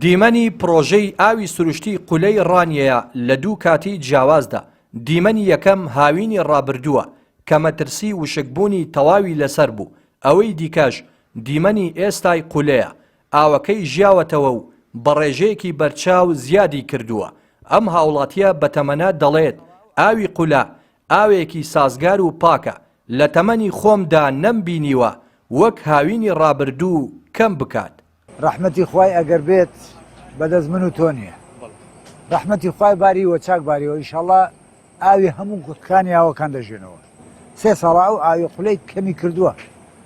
دیمەنی پڕۆژەی ئاوی سروشتی قولەی ڕانیەیە لە دوو کاتی جیاوازدا، دیمەنی یەکەم هاوینی ڕابردووە کە مەترسی وشکبوونی تەواوی لەسەر بوو، ئەوەی دیکەش دیمەنی ئێستای قولەیە، ئاوەکەی ژیاوەتەوە و بە ڕێژەیەکی بەرچاو زیادی کردووە، ئەم هاوڵاتییە بەتەمەنە دەڵێت، ئاوی قولە ئاوێکی سازگار و پاکە، لە تەمەنی خۆمدا نەمبینیوە وەک هاوینی ڕابردوو کەم بکات. ڕەحمەتی خوای ئەگەر بێت بەدەست من و تۆ نیە ڕەحمەتی خوای باریوە چاک باریوە ئیشەڵا ئاوی هەموو کانیاوەکان دەژێنەوە سێ ساڵە ئەو ئاوی قولەی کەمی کردووە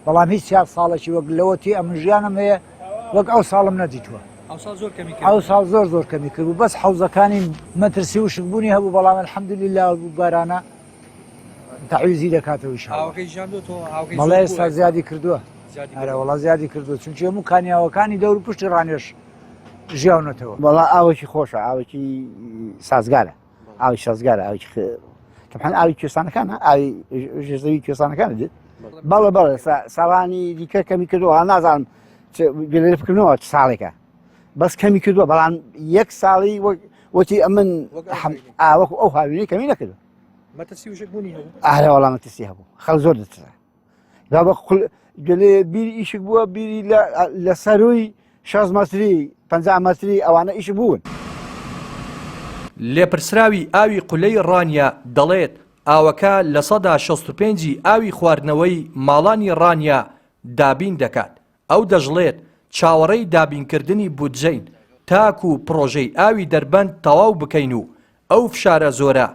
بەڵام هیچ چیار ساڵێکی وەک لەوەتی ئەمن ژیانم هەیە وەک ئەو ساڵم نەدیتووە ئەو ساڵ زۆر زۆر کەمی کرد و بەس حەوزەکانی مەترسی وشکبوونی هەبوو بەڵام الحەمدللە بارانە تەعویزی دەکاتەوە بەڵێ ئێستا زیادی کردووە ئەرە وەڵا زیادی کردووە چونکی هەموو کانیاوەکانی دەور پشتی ڕانێش ژیاونەتەوە وەڵا ئاوێکی خۆشە ئاوێکی سازگارە ئاوی سازگارە ئاوی طبعا ئاوی کوێستانەکان ئاوی ژێرزەوی کوێستانەکان دێت بەڵێ بەڵێ ساڵانی دیکە کەمی کردووە نازانم گەلێ بکردنەوە چ ساڵێکە بەس کەمی کردووە بەڵام یەک ساڵی وەتی ئەمن ئاوەکو ئەو هاوینەی کەمی نەکردو مەترسی وشک بوونی هەبوو ئارە وەڵا مەترسی هەبوو خەڵ زۆر دەترسا بابە قل گەلێ بیری ئیشک بووە بیری لە سەروی 6 مەتری 50 مەتری ئەوانە ئیش بوون. لێپرسراوی ئاوی قولەی ڕانیە دەڵێت، ئاوەکە 65% ی ئاوی خواردنەوەی ماڵانی ڕانیە دابین دەکات. ئەو دەشڵێت، چاوەڕێی دابینکردنی بودجەین تاکو پڕۆژەی ئاوی دەربەند تەواو بکەین و ئەو فشارە زۆرە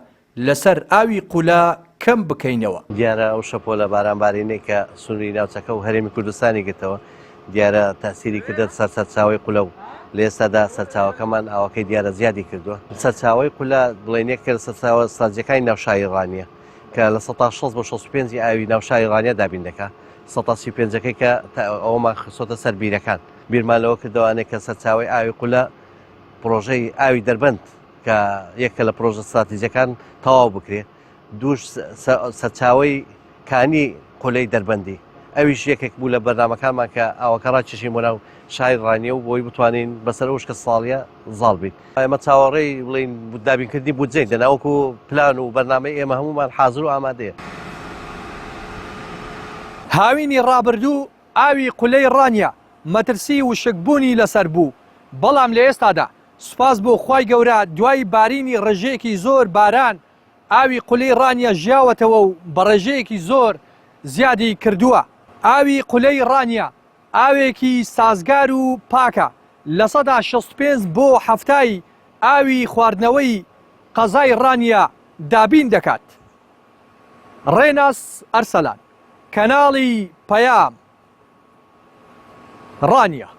لەسەر ئاوی قولە کەم بکەینەوە. دیارە ئەو شەپۆلە بارانبارینەی کە سنووری ناوچەکە و هەرێمی کوردستانی گرتەوە، دیارە تەئسیری کردە سەر سەرچاوەی قولە و لە ئێستادا سەرچاوەکەمان ئاوەکەی دیارە زیادی کردووە. سەرچاوەی قولە بڵێین یەکێکە لە سەرچاوە ستراتیجیەکانی ناو شاری ڕانیە کە 60% بۆ 65 ی ئاوی ناو شاری ڕانیە دابین دەکا، سەتا 35 ەکەی کە ئەوەمان خستۆتە سەر بیرەکان. بیرمان لەوە کردەوانێ کە سەرچاوەی ئاوی قولە پڕۆژەی ئاوی دەربەند کە یەکە لە پرۆژە ستراتیجەکان تەواو بکرێ دووش سەرچاوەی کانی قولەی دەربەندی ئەویش یەکێک بوو لە بەرنمەکانمان کە ئاوەکە ڕاکێشین بۆ ناو شاری ڕانیە و بۆی بتوانین بەسەر ئەو شکە ساڵیە زاڵ بین ئێمە چاوەڕێی بڵین دابینکردنی بودجەین دەناوەکو پلان و بەرنامەی ئێمە هەمومان حاضر و ئامادەیە. هاوینی ڕابردوو ئاوی قولەی ڕانیە مەترسی وشکبوونی لەسەر بوو، بەڵام لە ئێستادا سوپاس بۆ خوای گەورە دوای بارینی ڕێژەیەکی زۆر باران ئاوی قولەی ڕانیە ژیاوەتەوە و بە ڕێژەیەکی زۆر زیادی کردووە. ئاوی قولەی ڕانیە ئاوێکی سازگار و پاکە، 65% بۆ 70 ی ئاوی خواردنەوەی قەزای ڕانیە دابین دەکات. ڕێناس ئەرسەلان، کەناڵی پەیام، ڕانیە.